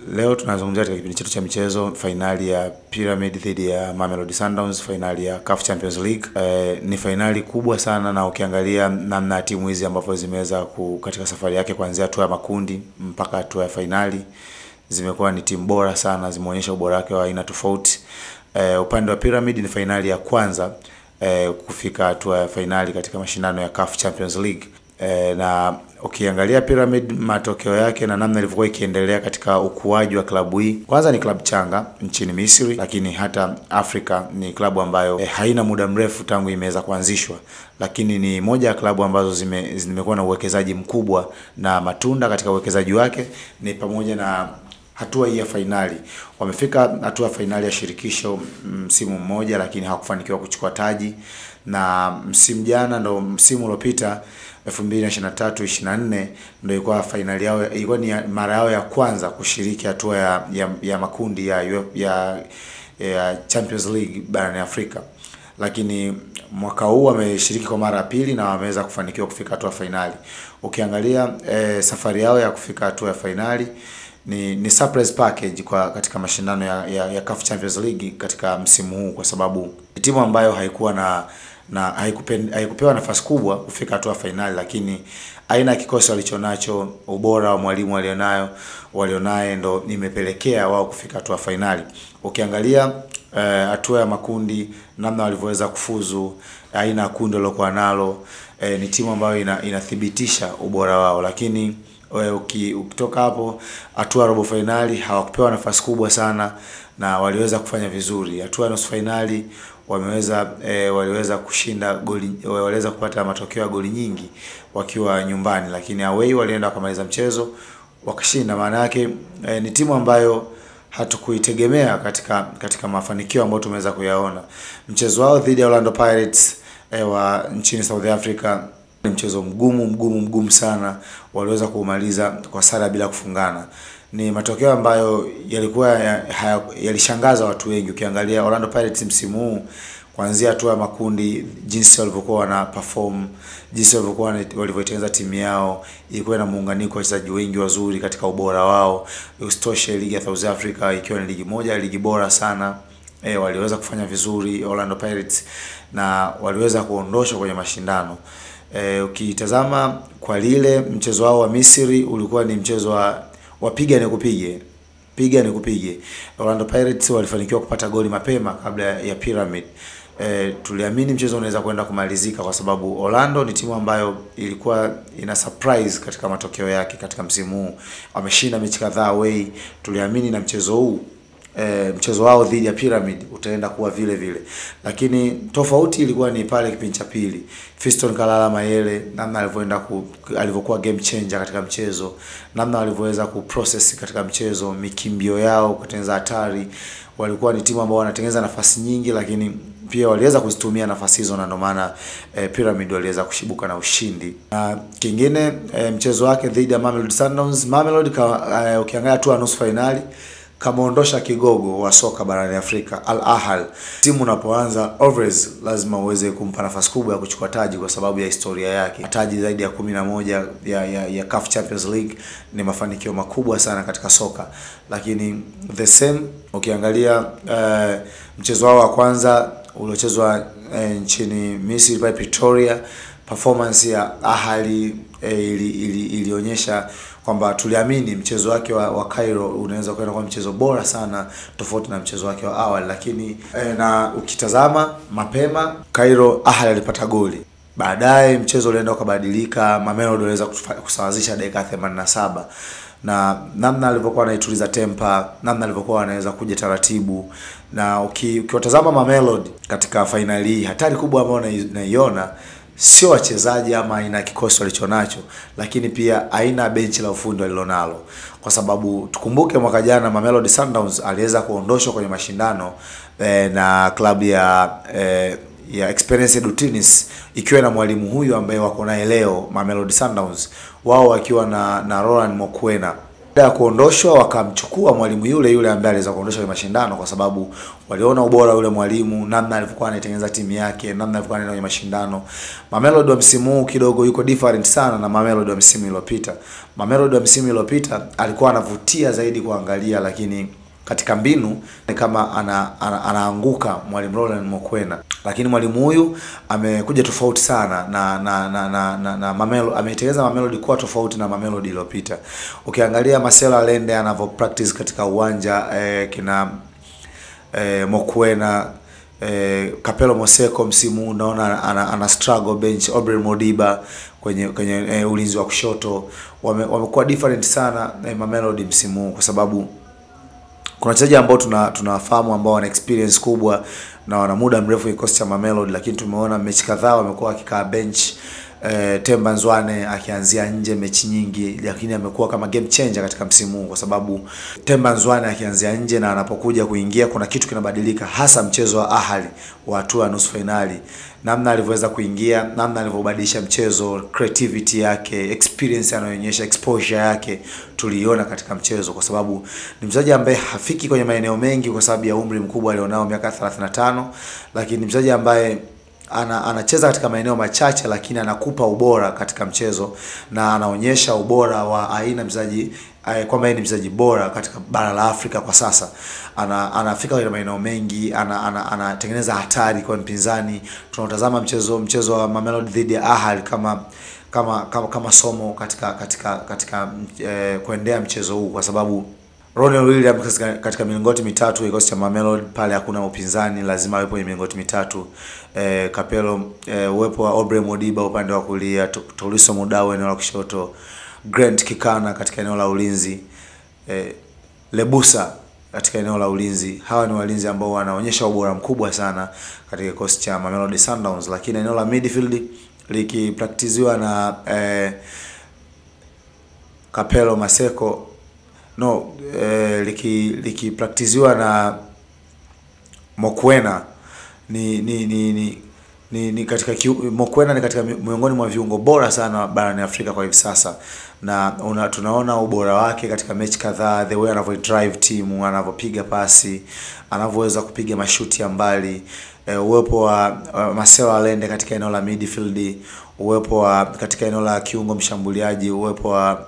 Leo tunazungumzia katika kipindi chetu cha michezo fainali ya Pyramid dhidi ya Mamelodi Sundowns, fainali ya CAF Champions League. Ni fainali kubwa sana, na ukiangalia namna ya timu hizi ambavyo zimeweza katika safari yake kuanzia hatua ya makundi mpaka hatua ya fainali, zimekuwa ni timu bora sana, zimeonyesha ubora wake wa aina tofauti. Upande wa Pyramid ni fainali ya kwanza kufika hatua ya fainali katika mashindano ya CAF Champions League. Na ukiangalia Pyramid matokeo yake na namna ilivyokuwa ikiendelea katika ukuaji wa klabu hii, kwanza ni klabu changa nchini Misri, lakini hata Afrika ni klabu ambayo haina muda mrefu tangu imeweza kuanzishwa, lakini ni moja ya klabu ambazo zimekuwa na uwekezaji mkubwa, na matunda katika uwekezaji wake ni pamoja na hatua hii ya fainali. Wamefika hatua ya fainali ya shirikisho msimu mmoja, lakini hawakufanikiwa kuchukua taji, na msimu jana ndo msimu uliopita 2023-24 ndio ilikuwa fainali yao, ilikuwa ni mara yao ya kwanza kushiriki hatua ya makundi ya Champions League barani Afrika. Lakini mwaka huu wameshiriki kwa mara ya pili na wameweza kufanikiwa kufika hatua fainali. Ukiangalia safari yao ya kufika hatua ya fainali ni surprise package kwa katika mashindano ya CAF Champions League katika msimu huu, kwa sababu timu ambayo haikuwa na haikupewa nafasi kubwa kufika hatua fainali, lakini aina ya kikosi walichonacho, ubora wa mwalimu walionaye ndo imepelekea wao kufika hatua fainali. Ukiangalia hatua ya makundi, namna walivyoweza kufuzu, aina ya kundi waliokuwa nalo, ni timu ambayo inathibitisha ubora wao. Lakini ukitoka hapo hatua robo fainali hawakupewa nafasi kubwa sana na waliweza kufanya vizuri. Hatua nusu fainali wameweza waliweza kushinda goli, waliweza kupata matokeo ya goli nyingi wakiwa nyumbani, lakini away walienda wakamaliza mchezo wakashinda. Maana yake ni timu ambayo hatukuitegemea katika mafanikio ambayo tumeweza kuyaona. Mchezo wao dhidi ya Orlando Pirates wa nchini South Africa ni mchezo mgumu sana, waliweza kuumaliza kwa sare bila kufungana. Ni matokeo ambayo yalikuwa yalishangaza watu wengi. Ukiangalia Orlando Pirates msimu huu kuanzia hatua ya makundi, jinsi walivyokuwa wana perform, jinsi walivyokuwa walivyotengeneza timu yao, ilikuwa na muunganiko wa wachezaji wengi wazuri katika ubora wao. Usitoshe ligi ya South Africa ikiwa ni ligi moja, ligi bora sana, waliweza kufanya vizuri Orlando Pirates na waliweza kuondoshwa kwenye mashindano. Ukitazama kwa lile mchezo wao wa Misri ulikuwa ni mchezo wa wapiga nikupige, piga nikupige. Orlando Pirates walifanikiwa kupata goli mapema kabla ya Pyramid. Tuliamini mchezo unaweza kwenda kumalizika kwa sababu Orlando ni timu ambayo ilikuwa ina surprise katika matokeo yake katika msimu huu. Wameshinda mechi kadhaa away. Tuliamini na mchezo huu mchezo wao dhidi ya Pyramid utaenda kuwa vile vile. Lakini tofauti ilikuwa ni pale kipindi cha pili. Fiston Kalala Mayele namna alivyoenda alivyokuwa game changer katika mchezo, namna alivyoweza kuprocess katika mchezo, mikimbio yao kutengeneza hatari. Walikuwa ni timu ambao wanatengeneza nafasi nyingi, lakini pia waliweza kuzitumia nafasi hizo, na ndio maana Pyramid waliweza kushibuka na ushindi. Na kingine mchezo wake dhidi ya Mamelodi Sundowns, Mamelodi ukiangalia tu nusu finali kamuondosha kigogo wa soka barani Afrika Al Ahly. Timu unapoanza always lazima uweze kumpa nafasi kubwa ya kuchukua taji kwa sababu ya historia yake. Taji zaidi ya 11 ya CAF Champions League ni mafanikio makubwa sana katika soka. Lakini the same ukiangalia mchezo wao wa kwanza uliochezwa nchini Misri pale Pretoria, performance ya Ahly ilionyesha kwamba tuliamini mchezo wake wa Cairo unaweza kwenda kwa mchezo bora sana tofauti na mchezo wake wa awali. Lakini na ukitazama mapema Cairo Ahly alipata goli. Baadaye mchezo ulienda ukabadilika, Mamelodi waliweza kusawazisha dakika 87. Na namna alivyokuwa anaituliza tempa, namna alivyokuwa anaweza kuja taratibu. Na ukiwatazama Mamelodi katika finali hii, hatari kubwa ambayo naiona sio wachezaji ama aina kikosi walichonacho, lakini pia aina benchi la ufundi walilonalo. Kwa sababu tukumbuke mwaka jana Mamelodi Sundowns aliweza kuondoshwa kwenye mashindano na klabu ya Esperance de Tunis, ikiwa na mwalimu huyu ambaye wako naye leo Mamelodi Sundowns, wao wakiwa na Roland Mokwena. Baada ya kuondoshwa wakamchukua mwalimu yule yule ambaye aliweza kuondoshwa kwenye mashindano, kwa sababu waliona ubora yule mwalimu, namna alivyokuwa anaitengeneza timu yake, namna alivyokuwa anaenda kwenye mashindano. Mamelodi wa msimu huu kidogo yuko different sana na Mamelodi wa msimu iliyopita. Mamelodi wa msimu iliyopita alikuwa anavutia zaidi kuangalia, lakini katika mbinu ni kama anaanguka mwalimu Roland Mokwena. Lakini mwalimu huyu amekuja tofauti sana na Mamelodi, ameitengeneza Mamelodi kuwa tofauti na Mamelodi iliyopita. Ukiangalia Marcelo Allende anavyo practice katika uwanja, kina Mokwena, Kapelo Moseko msimu huu naona ana struggle bench, Aubrey Modiba kwenye ulinzi wa kushoto wamekuwa different sana Mamelodi msimu huu, kwa sababu kuna wachezaji ambao tunawafahamu ambao wana experience kubwa na wana muda mrefu kikosi cha Mamelodi, lakini tumeona mechi kadhaa wamekuwa wakikaa bench. Themba Zwane akianzia nje mechi nyingi, lakini amekuwa kama game changer katika msimu huu, kwa sababu Themba Zwane akianzia nje na anapokuja kuingia kuna kitu kinabadilika, hasa mchezo wa Ahly wa hatua ya nusu finali, namna alivyoweza kuingia, namna alivyobadilisha mchezo, creativity yake, experience anayoonyesha, exposure yake tuliiona katika mchezo, kwa sababu ni mchezaji ambaye hafiki kwenye maeneo mengi kwa sababu ya umri mkubwa alionao, miaka 35, lakini ni mchezaji ambaye anacheza katika maeneo machache, lakini anakupa ubora katika mchezo na anaonyesha ubora wa aina mchezaji, kwamba yeye ni mchezaji bora katika bara la Afrika kwa sasa. Anafika kwenye maeneo mengi, anatengeneza hatari kwa mpinzani. Tunatazama mchezo wa Mamelodi dhidi ya Ahly kama somo katika kuendea mchezo huu, kwa sababu Ronald Williams katika milingoti mitatu kikosi cha Mamelodi pale hakuna upinzani, lazima awepo kwenye milingoti mitatu. Kapelo, uwepo wa Aubrey Modiba upande wa kulia, Tolisso Mudau eneo la kushoto, Grant Kikana katika eneo la ulinzi, Lebusa katika eneo la ulinzi. Hawa ni walinzi ambao wanaonyesha ubora mkubwa sana katika kikosi cha Mamelodi Sundowns. Lakini eneo la midfield likipractiziwa na Kapelo Maseko, likipractiziwa na Mokwena, ni katika Mokwena ni katika miongoni mwa viungo bora sana barani Afrika kwa hivi sasa, na tunaona ubora wake katika mechi kadhaa, the way anavyo drive team, anavyopiga pasi, anavyoweza kupiga mashuti ya mbali, uwepo wa Marcelo Allende katika eneo la midfield, uwepo wa katika eneo la kiungo mshambuliaji, uwepo wa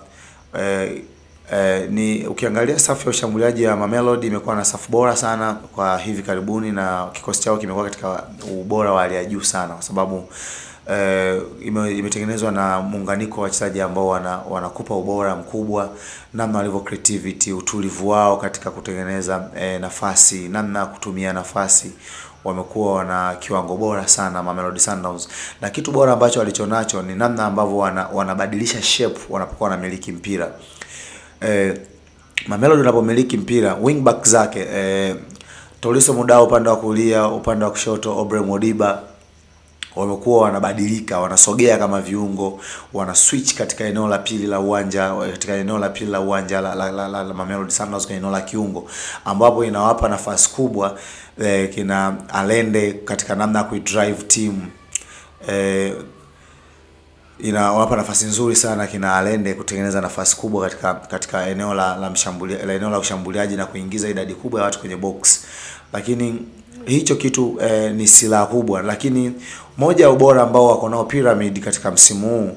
ni ukiangalia safu ya ushambuliaji ya Mamelodi imekuwa na safu bora sana kwa hivi karibuni, na kikosi chao kimekuwa katika ubora wa hali ya juu sana, kwa sababu imetengenezwa na muunganiko wa wachezaji ambao wanakupa ubora mkubwa, namna walivyo creativity, utulivu wao katika kutengeneza nafasi, namna kutumia nafasi, wamekuwa wana kiwango bora sana Mamelodi Sundowns. Na kitu bora ambacho walichonacho ni namna ambavyo wanabadilisha shape wanapokuwa wanamiliki mpira. Mamelodi wanapomiliki mpira, wing back zake Tolisso Mudau upande wa kulia, upande wa kushoto Aubrey Modiba, wamekuwa wanabadilika, wanasogea kama viungo, wana switch katika eneo la pili la uwanja, katika eneo la pili la uwanja la Mamelodi Sundowns kwenye eneo la kiungo, ambapo inawapa nafasi kubwa kina Allende katika namna ya kuidrive team. Inawapa nafasi nzuri sana kina Allende kutengeneza nafasi kubwa katika eneo la eneo la ushambuliaji na kuingiza idadi kubwa ya watu kwenye box. Lakini hicho kitu ni silaha kubwa. Lakini moja ya ubora ambao wako nao Pyramid katika msimu huu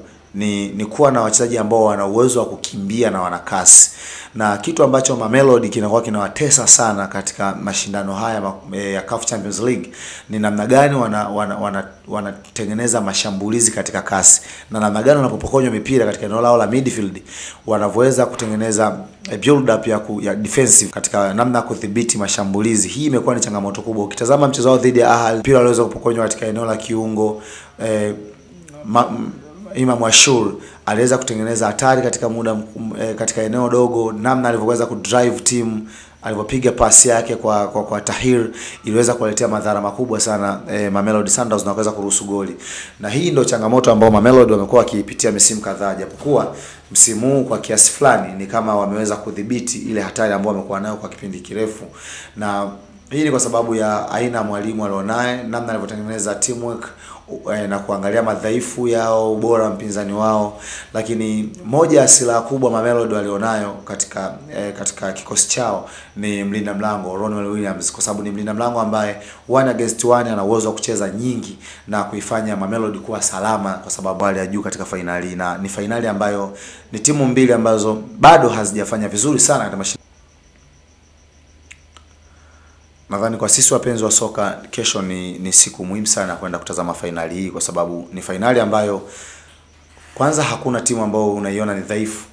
ni kuwa na wachezaji ambao wana uwezo wa kukimbia na wana kasi. Na kitu ambacho Mamelodi kinakuwa kinawatesa sana katika mashindano haya ya CAF Champions League ni namna gani wanatengeneza mashambulizi katika kasi, na namna gani wanapopokonywa mipira katika eneo lao la midfield wanavyoweza kutengeneza build up ya defensive katika namna kudhibiti mashambulizi. Hii imekuwa ni changamoto kubwa. Ukitazama mchezo wao dhidi ya Ahly, mpira waliweza kupokonywa katika eneo la kiungo, Imam Ashur aliweza kutengeneza hatari katika muda katika eneo dogo, namna alivyoweza kudrive team, alivyopiga pasi yake kwa Tahir iliweza kuwaletea madhara makubwa sana Mamelodi Sundowns na kuweza kuruhusu goli. Na hii ndio changamoto ambayo Mamelodi wamekuwa wakiipitia misimu kadhaa, japokuwa msimu huu kwa kiasi fulani ni kama wameweza kudhibiti ile hatari ambayo wamekuwa nayo kwa kipindi kirefu. Na Hii ni kwa sababu ya aina ya mwalimu alionaye, namna alivyotengeneza teamwork na kuangalia madhaifu yao, ubora wa mpinzani wao. Lakini moja ya silaha kubwa Mamelodi walionayo katika kikosi chao ni mlinda mlango Ronwen Williams, kwa sababu ni mlinda mlango ambaye one against one ana uwezo wa kucheza nyingi na kuifanya Mamelodi kuwa salama kwa sababu hali ya juu katika fainali. Na ni fainali ambayo ni timu mbili ambazo bado hazijafanya vizuri sana katika mashindano. Nadhani kwa sisi wapenzi wa soka, kesho ni siku muhimu sana kwenda kutazama fainali hii, kwa sababu ni fainali ambayo kwanza hakuna timu ambayo unaiona ni dhaifu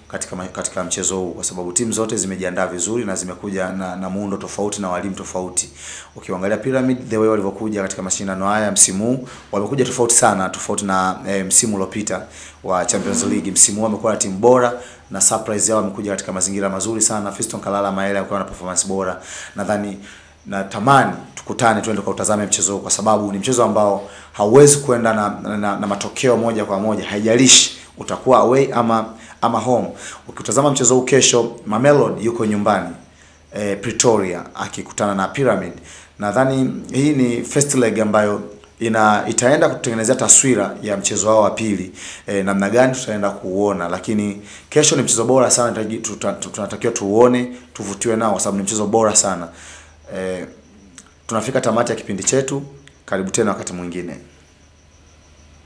katika mchezo huu, kwa sababu timu zote zimejiandaa vizuri na zimekuja na muundo tofauti na walimu tofauti. Ukiangalia Pyramid, the way walivyokuja katika mashindano haya msimu huu, wamekuja tofauti sana, tofauti na msimu uliopita wa Champions League. Msimu huu wamekuwa na timu bora na surprise yao wamekuja katika mazingira mazuri sana. Fiston Kalala Maele alikuwa na performance bora. Nadhani natamani tukutane twende kwa utazame mchezo huu, kwa sababu ni mchezo ambao hauwezi kwenda na matokeo moja kwa moja, haijalishi utakuwa away ama home. Ukitazama mchezo huu kesho, Mamelodi yuko nyumbani Pretoria akikutana na Pyramid. Nadhani hii ni first leg ambayo itaenda kutengenezea taswira ya mchezo wao wa pili, namna gani tutaenda kuuona. Lakini kesho ni mchezo bora sana, tunatakiwa tuuone, tuvutiwe nao kwa sababu ni mchezo bora sana. Tunafika tamati ya kipindi chetu. Karibu tena wakati mwingine.